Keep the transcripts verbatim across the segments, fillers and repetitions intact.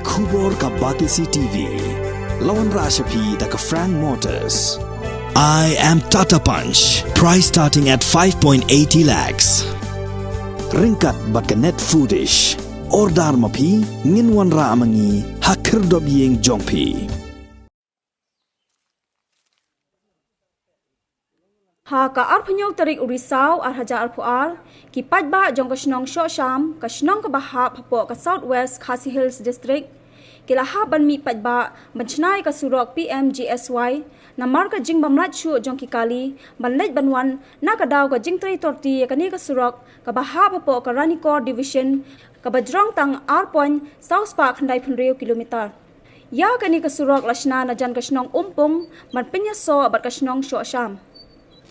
Khubor ka Batesi T V. La wanrah sha phi da ka Frank Motors. I am Tata Punch. Price starting at five point eighty lakhs. Ryngkat bad ka Net Foodish. Order ma phi, ngin wanrah ma ngi ha khyrdop ïing jong phi. Ha ka arphew hynñiew tarik u Risaw ar hajar arphew ar, ki paidbah jong ka shnong Shohsham, ka shnong kaba hap hapoh ka South West Khasi Hills District, ki la hap ban mih paidbah ban shna ïa ka surok P M G S Y, namar ka jingbym lait shuh jong ki kali ban leit ban wan, na ka daw ka jingtrei torti ïa kane ka surok kaba hap hapoh ka Ranikor Division, kaba jrong tang ar point saw spah khyndai phew hynriew kilometer. Ïa kane ka surok la shna na jan ka shnong Umpung ban pynïasoh bad ka shnong Shohsham.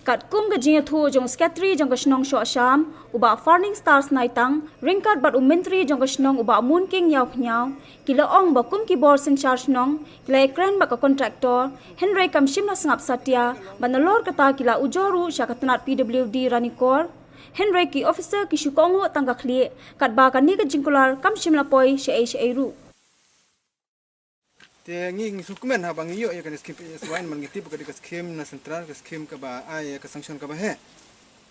Katkum ka jingïathuh jong u Secretary jong ka shnong Shohsham, u Bah Farning Stars Naitang, ryngkat bad u Myntri jong ka shnong, u Bah Moonking Ïawphniaw, ki la ong ba kum ki bor synshar shnong ki la ïakren bad ka contractor, hynrei kam shym la sngap satia, bad nalor kata ki la ujor ruh sha ka tnat P W D Ranikor, hynrei ki officer ki shu kohnguh tang ka khlieh, katba kane ka jingkular kam shym la poi shaei shaei ruh. Te ngi, ngi sngewkmen haba ngi ïoh ïa kane ka skim P M G S Y namar ngi tip ba ka dei ka skim na central, ka skim kaba ai ïa ka sanction kaba heh.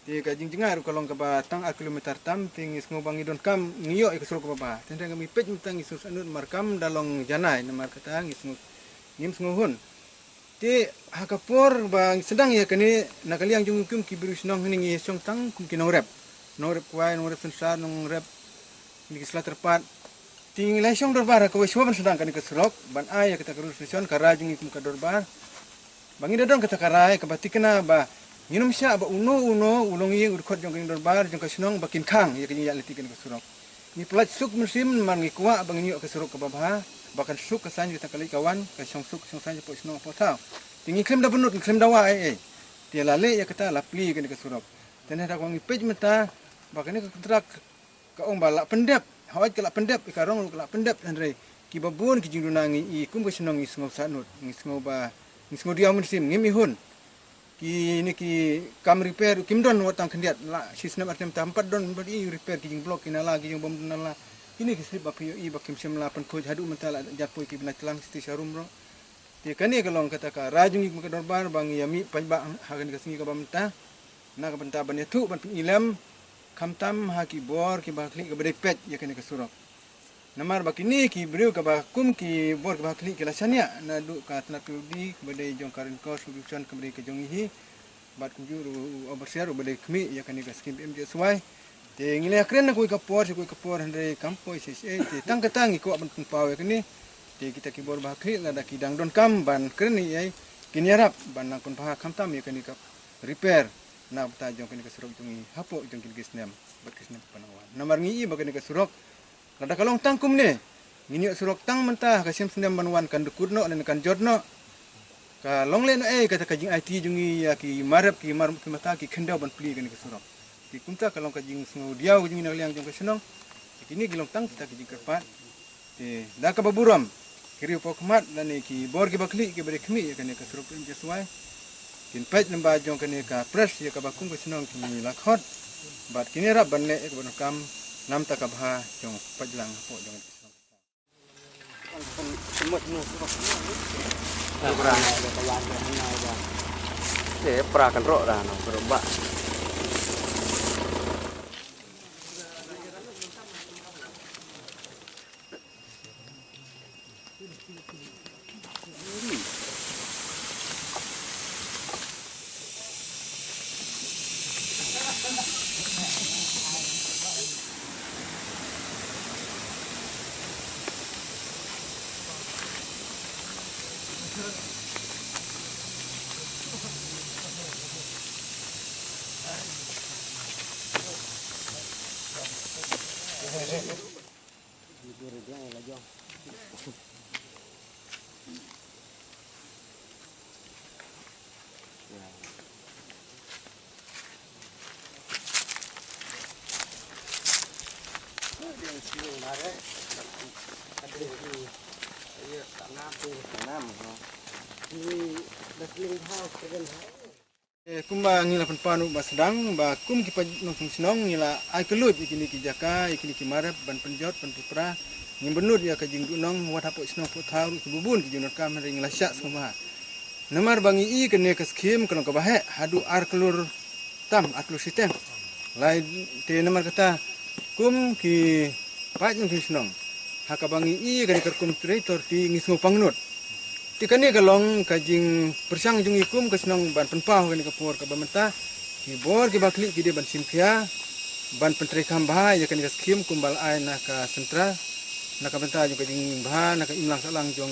Te ka jingjngai ruh ka long kaba tang ar kilometer tam, te ngi sngew ba ngi donkam, ngi ïoh ïa ka surok kaba bha. Te hynrei ngam ngi peit mynta ngi sngewsynnud namar kam da long janai, namar kata ngi sngew, ngim sngewhun. Te ha ka por ba ngi sdang ïa kane, na ka liang jong ngi kum ki briew shnong hangne ngi shong tang kum ki nongrep. Nongrep kwai, nongrep synshar, nongrep kine ki sla tyrpad. Te ngi la shong dorbar ha kawei shuwa ban sdang kane ka surok, ban ai ïa kata ka resolution, ka rai jong ngi kum ka dorbar. Ba ngi da don kata ka rai kaba thikna ba ngin ym shah ba uno uno u longïing u dkhot jong kane ka dorbar jong ka shnong ba kin khang ïa ka jingïaid lynti kane ka surok. Ngi pyllait suk mynsiem namar ngi kwah ba ngin ïoh ka surok kaba bha, ba kan suk ka saiñ kata ka leit ka wan, ka shong suk shong saiñ hapoh shnong hapoh thaw. Te ngi khlem da bynnud, ngi khlem da wah ei ei. Te la leh ïa kata, la plie kane ka surok. Te nangta ngi peit mynta ba kane ka kontrak ka ong ba la pyndep, hooid ka la pyndep, ka rong ruh ka la pyndep, hynrei kiba bun ki jingduna ngi i kum ka shnong ngi sngew sahnud, ngi sngew ba, ngi sngew diaw mynsiem, ngim ihun. Kine ki kam repair ruh kim don wat tang khyndiat, la shi snem ar snem tam pat don, pat i repair ki jingblok ki nala, ki jingbym don nala. Kine ki slip ba phi ïohi ba kim shym la pynkhuid haduh mynta, la jat poi ki bnai tlang siti sharum ruh. Te kane ka long kata ka rai jong ngi kum ka dorbar ba ngi ïa mih paidbah ha kane ka sngi kaba mynta. Na ka bynta ban ïathuh ban pyni lem, khamtam ha ki bor kiba ha khlieh kaba dei peit ïa kane ka surok. Namar ba kine ki briew kaba kum ki bor kiba ha khlieh ki la shaniah naduh ka tnat P W D kaba dei jong ka Ranikor Subdivision kaba dei ka jong ngi hi. Bad kumjuh ruh u overseer uba dei khmih ïa kane ka skim P M G S Y. Te ngi la ïakren na kawei ka por sha kawei ka por hynrei kam poi shisha, te tang kata ngi kwah ban pynpaw ïa kane. Te kita ki bor ba ha khlieh lada ki dang donkam ban kren ïa, kin ïarap ban nang pynbha khamtam ïa kane ka repair na ka bynta jong kane ka surok jong ngi hapoh jong kine ki snem bad ki snem ban nang wan. Namar ngi i ba kane ka surok lada ka long tang kumne, ngin ïoh surok tang mynta ha ka snem snem ban wan kan dkut noh ne kan jot noh. Ka long lehnohei kata ka jingaiti jong ngi ïa ki marep, ki mar, ki mata, ki khyndew ban plie kane ka surok. Te kumta ka long ka jingsngewdiaw ka jong ngi na ka liang jong ka shnong. Te kine ki long tang kita ki jingkyrpad. Te da kaba burom, ki riew paw khmat lane ki bor kiba khlieh kiba dei khmih ïa kane ka surok P M G S Y kin peit lyngba jong kane ka press ïa kaba kum ka shnong ki la khot. Bad kin ïarap ban leh ïa kaba donkam namar ka bha jong ka paidlang hapoh jong ka shnong. Te pra kan roh da no, kan roh ba. Eh, kumba ngi la pynpaw ba sdang ba kum ki paid nongshong shnong ngi la ai kylluid ïa kine ki jaka, ïa kine ki marep ban pynjot ban pynpra. Ngim bynnud ïa ka jingduhnong, wat hapoh shnong poh thaw ruh kiba bun ki jingdonkam, hynrei ngi la shah sngewbha. Namar ba ngi i kane ka skhim ka long kaba heh, haduh ar klur tam, ar klur shiteng. Lai te namar kata, kum ki paid nongshong shnong, ha kaba ngi i kane ka rukom trei authority ngi sngew pangnud. Te kane ka long ka jingpyrshang jong ngi kum ka shnong ban pynpaw kane ka por kaba mynta. Ki bor kiba khlieh ki dei ban shim khia, ban pyntreikam bha ïa kane ka skhim kumba la ai na ka centre, na ka bynta jong ka jingbha, na ka imlang sahlang jong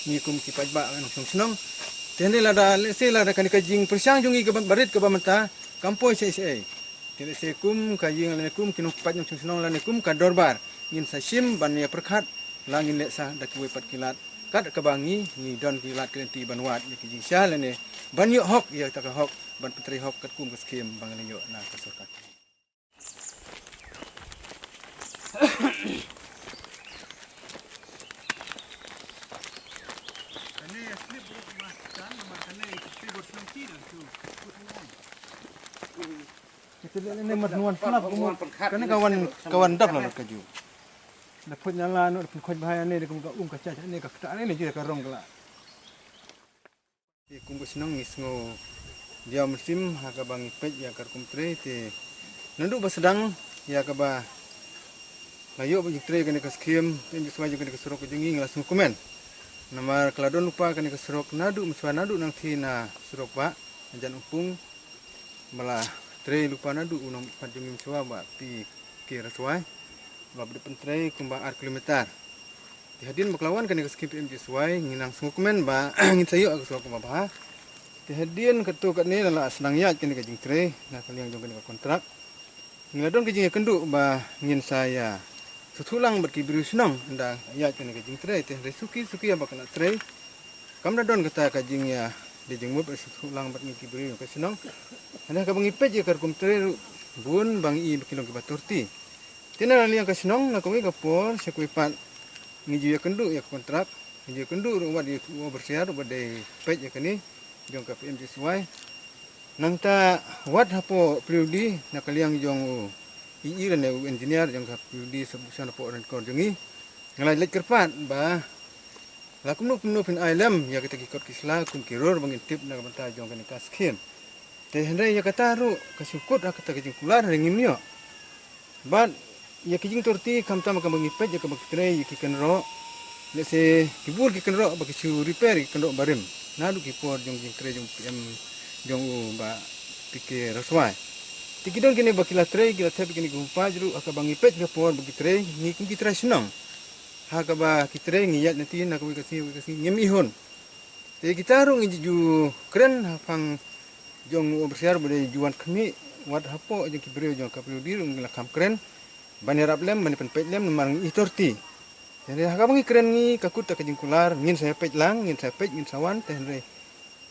ngi kum ki paidbah nongshong shnong. Te hynrei lada, lehse lada kane ka jingpyrshang jong ngi kaba barit kaba mynta kam poi shaei shaei, te lehse kum ka ïing lane kum ki nongpaid nongshong shnong lane kum ka dorbar, ngin sa shim ban ïa pyrkhat, la ngin leh sa da kiwei pat ki lad. Kat kaba ngi, ngi don ki lad ki lynti ban wad ïa ki jingshisha lane ban ïoh hok ïa kata ka hok, ban pyntrei hok katkum ka skhim ba ngi la ïoh na ka sorkar. Kane ka wan, ka wan dap la ka ju. Da phoit na la no, da pynkhot bha ïa ne, da kum ka um ka cha cha ne, ka kta ne, ne ju ka rong ka la. Te kum ka shnong ngi sngew diaw mynsiem ha kaba ngi peit ïa ka rukom trei te. Naduh ba sdang ïa kaba la ïoh ba jingtrei kane ka skhim, te jingshai jong kane ka surok ka jong ngi ngi la sngewkmen. Namar ka la don lypa kane ka surok naduh mynshuwa, naduh nangthie na surok ba na Jan Umpung. Ba la trei lypa naduh u nongmihpat jong ngi mynshuwa ba P K Rashwai. Ba la dep pyntrei kumba ar kilometer. Te hadien ba ka la wan kane ka skhim P M G S Y, ngi nang sngewkmen ba ngin sa ïoh ka surok kumba bha. Te hadien katto katne la la sdang ïaid kane ka jingtrei na ka liang jong kane ka kontrak. Ngi la don ka jingïakynduh ba ngin sa ïa sngewthuh lang bad ki briew shnong ynda ïaid kane ka jingtrei, te hynrei suki suki haba ka la trei, kam da don kata ka jingïa, da jingmut ba sngewthuh lang bad ngi ki briew ka shnong. Hynrei haba ngi peit ïa ka rukom trei ruh bun ba ngi i ba ki long kiba authority. Te na liang ka shnong, na kawei ka por sha kawei pat ngi ju ïakynduh ïa ka kontrak, ngi ju ïakynduh ruh wat ïa u overseer ruh ba dei peit ïa kane jong ka P M G S Y. Nangta wat hapoh P W D na ka liang jong u E E lane u engineer jong ka P W D subdivision hapoh Ranikor jong ngi, nga la leit kyrpad ba la kumno kumno phin ai lem ïa kita ki kot ki sla kum ki rur ba ngin tip na ka bynta jong kane ka skhim. Te hynrei ïa kata ruh ka shu kut ha kata ka jingkular, hynrei ngim ïoh. Bad ïa ki jingauthority khamtam kaba ngi peit ïa kaba ki trei ïa ki kynroh, lehse ki bun ki kynroh ba ki shu repair ïa ki kynroh barim naduh ki por jong jingtrei jong P M, jong u Bah P K Rashwai. Te ki don kine ba ki la trei, ki la thep ïa kine ki hupa jruh, ha kaba ngi peit ka por ba ki trei, ngi kum ki trai shnong, ha kaba ki trei ngi ïaid na ti na kawei ka sngi kawei ka sngi, ngim ihun. Te kita ruh ngi ju kren ha phang jong u overseer ba dei ju wan khmih, wat hapoh jong ki briew jong ka P W D ruh ngi la kham kren ban ïarap lem, ban ïa pynpeit lem namar ngi authority. Te hynrei ha kaba ngi kren ngi ka kut ta ka jingkular, ngin sa ïa peit lang, ngin sa ïa peit, ngin sa wan, te hynrei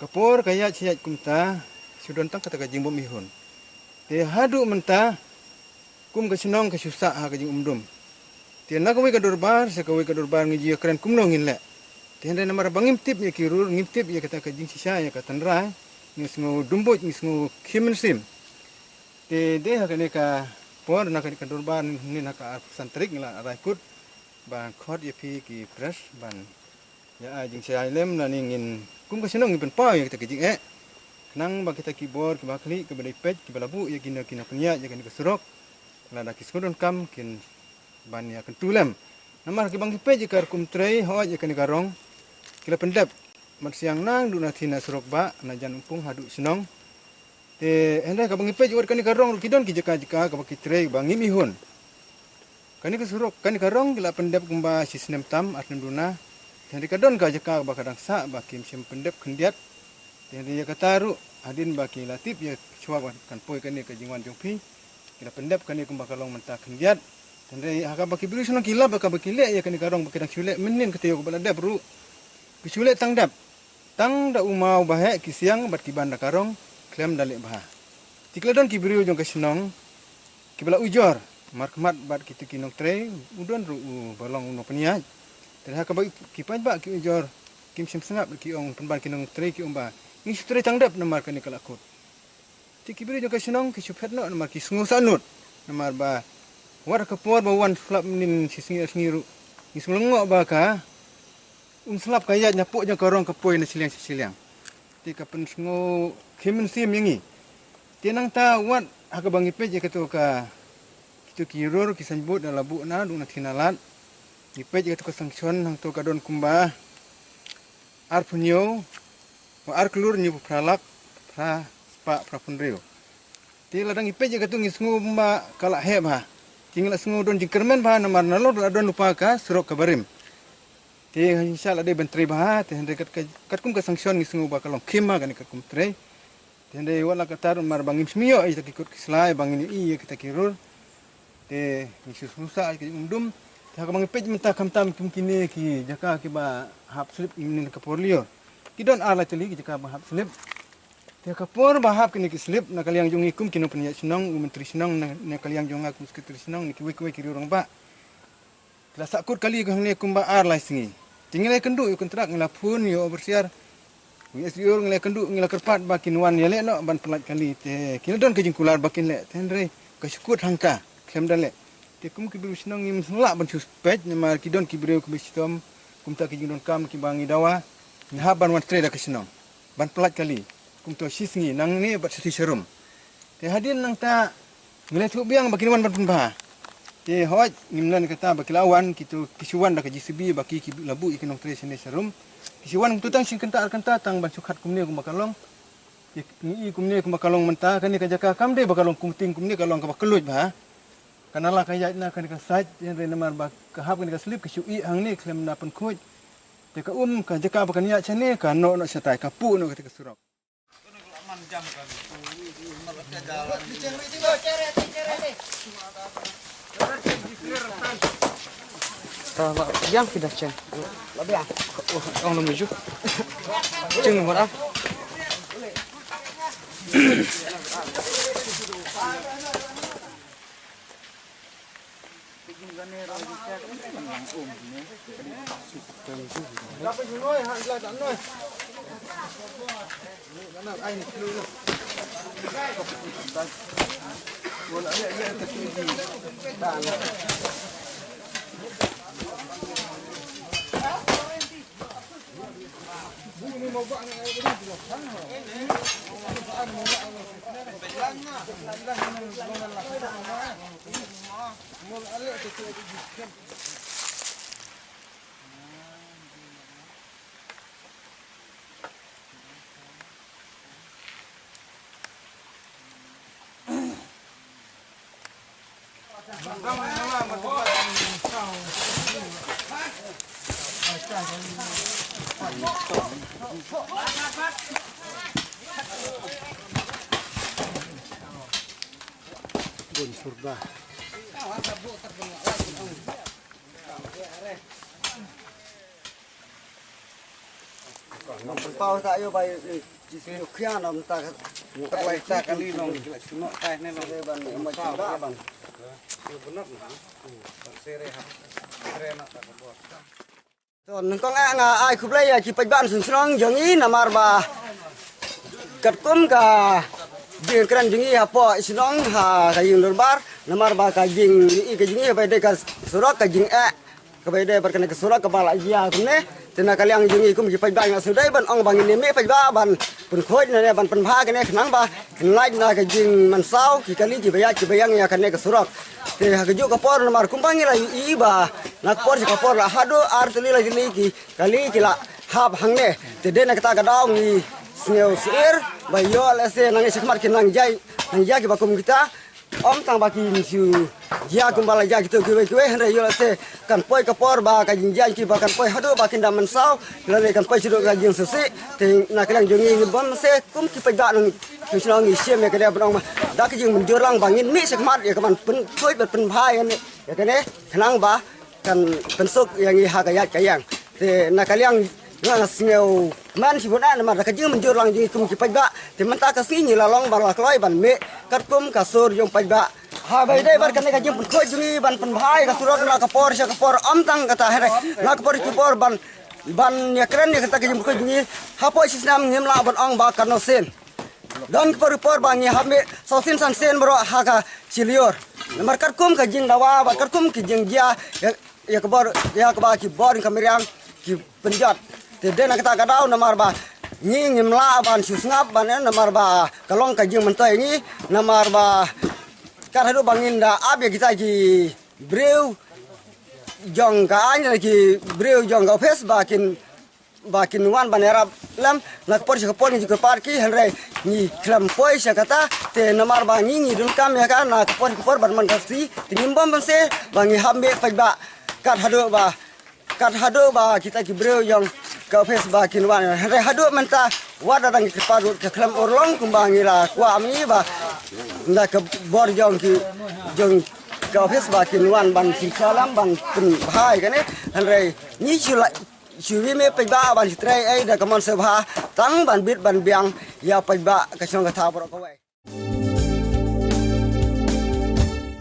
ka por ka ïaid sha ïaid kumta, shu don tang kata ka jingbym ihun. Te haduh mynta kum ka shnong ka shu sah ha ka jingumdum. Te na kawei ka dorbar sha kawei ka dorbar ngi ju ïa kren kumno ngin leh. Te hynrei namar ba ngim tip ïa ki rur, ngim tip ïa kata ka jingshisha, ïa ka tynrai, ngi sngew dum buit, ngi sngew khim mynsiem. Te dei ha kane ka por, na kane ka dorbar, nin ha ka arphew san tarik ngi la rai kut ban khot ïa phi ki press ban ïa ai jingshai lem, lane ngin kum ka shnong ngin pynpaw ïa kita ki jingeh. Khnang ba kita ki bor kiba khlieh, kiba dei peit, kiba la buh ïa kine ki nongpynïaid ïa kane ka surok, lada ki sngewdonkam kin ban ïa kyntu lem. Namar kiba ngi peit ïa ka rukom trei, hooid ïa kane ka rong ki la pyndep. Mynshiang nangduh na thie na surok ba na Jan Umpung haduh shnong. Te hynrei kaba ngi peit wat kane ka rong ruh ki don ki jaka jaka kaba ki trei ba ngim ihun. Kane ka surok, kane ka rong ki la pyndep kumba shi snem tam, ar snem duna. Te hynrei ka don ka jaka kaba ka dang sah ba kim shym pyndep khyndiat. Te hynrei ïa kata ruh hadien ba ki la tip ïa shuwa ba kan poi kane ka jingwan jong phi, ki la pyndep kane kumba ka long mynta khyndiat. Te hynrei ha kaba ki briew shnong ki lap ba kaba ki leh ïa kane ka rong ba ki dang shu leh mynnin ka taïew kaba la dep ruh. Ki shu leh tang dep. Tang da u maw ba heh ki siang bad ki ban da ka rong khlem da leh bha. Te ki la don ki briew jong ka shnong kiba la ujor markhmat bad kita ki nongtrei, u don ruh uba long u nongpynïaid. Te ha kaba ki paidbah ki ujor, kim shym sngap ki ong, pynban ki nongtrei ki ong ba ngi shu trei tang dep namar kane ka la kut. Te ki briew jong ka shnong ki shu phet noh namar ki sngew sahnud. Namar ba wat ha ka por ba wan slap mynnin shi sngi ar sngi ruh Ngi sngewlyngngoh ba ka um slap ka ïaid na pdeng jong ka rong ka poi na shiliang sha shiliang. Te ka pynsngew khim mynsiem ïa ngi. Te nangta wat ha kaba ngi peit ïa kato ka, kito ki rur ki signboard da la buh na dung na thina lad. Ngi peit ïa kato ka sanction hangto ka don kumba arphew hynñiew ba ar klur hynñiewphew phra lak phra spah phraphew hynriew. Te lada ngi peit ïa kato ngi sngew ba ka la heh bha. Te ngi la sngew don jingkyrmen bha namar nalor la don lypa ka surok kaba rim. Te ngi shah la dei ban trei bha te hynrei kat, kat, katkum ka sanction ngi sngew ba ka long khim bha kane katkum trei. Te hynrei wat la katta namar ba ngim shym ïoh ïa kita ki kot ki sla ba ngin ïohi ïa kita ki rur. Te ngi shu sngewsih ïa ka jingum dum. Te ha kaba ngi peit mynta khamtam kum kine ki jaka kiba hap slip ïa mynne ka por lyiur. Ki don ar lai tylli ki jaka ba hap slip. Te ha ka por ba hap kine ki slip na ka liang jong ngi kum ki nongpynïaid shnong, u myntri shnong, na, na ka liang jong nga kum u sekretari shnong, na kiwei kiwei ki riew rangbah. Ki la sahkut kali hangne kumba ar lai sngi. Te ngi la ïakynduh ïa u kontrak, ngi la phone ïa u overseer. U S D O ngi la ïakynduh, ngi la kyrpad ba kin wan ïaleh noh ban pyllait kali. Te ki la don ka jingkular ba kin leh. Te hynrei ka shu kut hangta khlem da leh. Te kum ki briew shnong ngim lah ban shu peit namar ki don ki briew kiba shitom. Kumta ki jingdonkam kiba ngi dawa. Ngi hap ban wan trei da ka shnong ban pyllait kali. Kumta shi sngi nangne bad shi sngi sharum. Te hadien nangta ngi la ïathuh biang ba kin wan ban pynbha. Te hooid ngim don kata ba ki la wan, kito ki shu wan da ka J C B ba ki, ki la buh ïa ki nongtrei shane sharum. Ki shu wan kumto tang shi kynta ar kynta tang ban shu khat kumne kumba ka long. Te ngi i kumne kumba ka long mynta kane ka jaka kam dei ba ka long kum ting kumne ka long kaba kylluid bha. Ka nala ka ïaid na kane ka side hynrei namar ba ka hap kane ka slip ki shu ih hangne khlem da pynkhuid. Te ka um ka jaka ba kan ïaid shane ka noh noh shatai ka puh noh kata ka surok. Ta la biang ki da cheng. La biang. Oh, ong lam ju. Cheng ni mara. Bun surga. Nang pynpaw ta ïa ba, eh, ji shu khia na mynta ka. Mynta ka lai ta kali nong, ki la shu noh tai ne nong. Ban ma ba ban. Ïa bynot na. Ban sere ha. Sere na ta ka bor. To nyngkong eh nga ai khublei ïa ki paidbah shnong jong ngi namar ba katkum ka jingkren jong ngi hapoh shnong ha ka ïing dorbar namar ba ka jing i ka jing i ba dei ka surok ka jing eh. Kaba ïadei bad kane ka surok kaba la jia kumne. Te na ka liang jong ngi kum ki paidbah nga shu dei ban ong ba ngin ïa mih paidbah ban pynkhuid ne ban pynbha kane khnang ba kin lait na ka jingmynsaw ki kali kiba ïaid kiba ïeng ïa kane ka surok. Te ha kajuh ka por namar kumba ngi la ïohi ba na ka por sha ka por la haduh ar tylli lai tylli ki kali ki la hap hangne. Te dei na kata ka daw ngi sngew syier ba ïoh lehse nangne shakhmat kin nang jia, nang jia kiba kum kita. Ym tang ba kin shu jia kumba la jia kito kiwei kiwei hynrei ïoh lehse kan poi ka por ba ka jingjia kiba kan poi haduh ba kin da mynsaw lane kan poi shuh ka jingsngewsih. Te na ka liang jong ngi bym se kum ki paidbah nang shnong ngi shim ïa ka dei ban ong ma da ka jingmynjur lang ba ngin mih shakhmat ïa ka ban pynkhuid ban pynbha ïa kane khnang ba kan pynsuk ïa ngi ha ka ïaid ka ïeng. Te na ka liang nga sngew man shibun eh namar da ka jingmynjur lang jong ngi kum ki paidbah. Te mynta ka sngi ngi la long ba la kloi ban mih katkum ka sur jong paidbah. Ha ba ïadei bad kane ka jingpynkhuid jong ngi ban pynbha ïa ka surok na ka por sha ka por ym tang kata hynrei na ka por sha ka por ban, ban ïakren ïa kata ka jingpynkhuid jong ngi. Hapoh shi snem ngim lah ban ong ba katno sien. Don ki por ki por ba ngi hap mih saw sien san sien baroh ha ka shi lyiur. Namar katkum ka jingdawa bad katkum ka jingjia ïa, ïa ka bor, ïa kaba ki bor ka mariang ki pynjot. Te dei na kata ka daw namar ba ngi ngim lah ban shu sngap ban, eh, namar ba ka long ka jingmyntoi ngi, namar ba kat haduh ba ngin da ap ïa kita ki briew jong ka aiñ, ki briew jong ka office ba kin, ba kin wan ban ïarap lem. Na ka por sha ka por ngi ju kyrpad ki, hynrei ngi khlem poi sha kata. Te namar ba ngi ngi donkam ïa ka na ka por sha ka por ban man ka sdang, te ngim bam ban se ba ngi hap mih paidbah kat haduh ba, kat haduh ba kita ki briew jong ka office ba kin wan. Hynrei haduh mynta wat la dang kyrpad ruh ka khlem urlong kumba ngi la kwah mynne ba na ka bor jong ki, jong ka office ba kin wan ban sngewthuh lem ban pynbha ïa kane. Hynrei ngi shu la, shu mih paidbah ban shu trei ei da ka mon sngewbha tang ban bit ban biang ïa paidbah ka shnong ka thaw baroh kawei.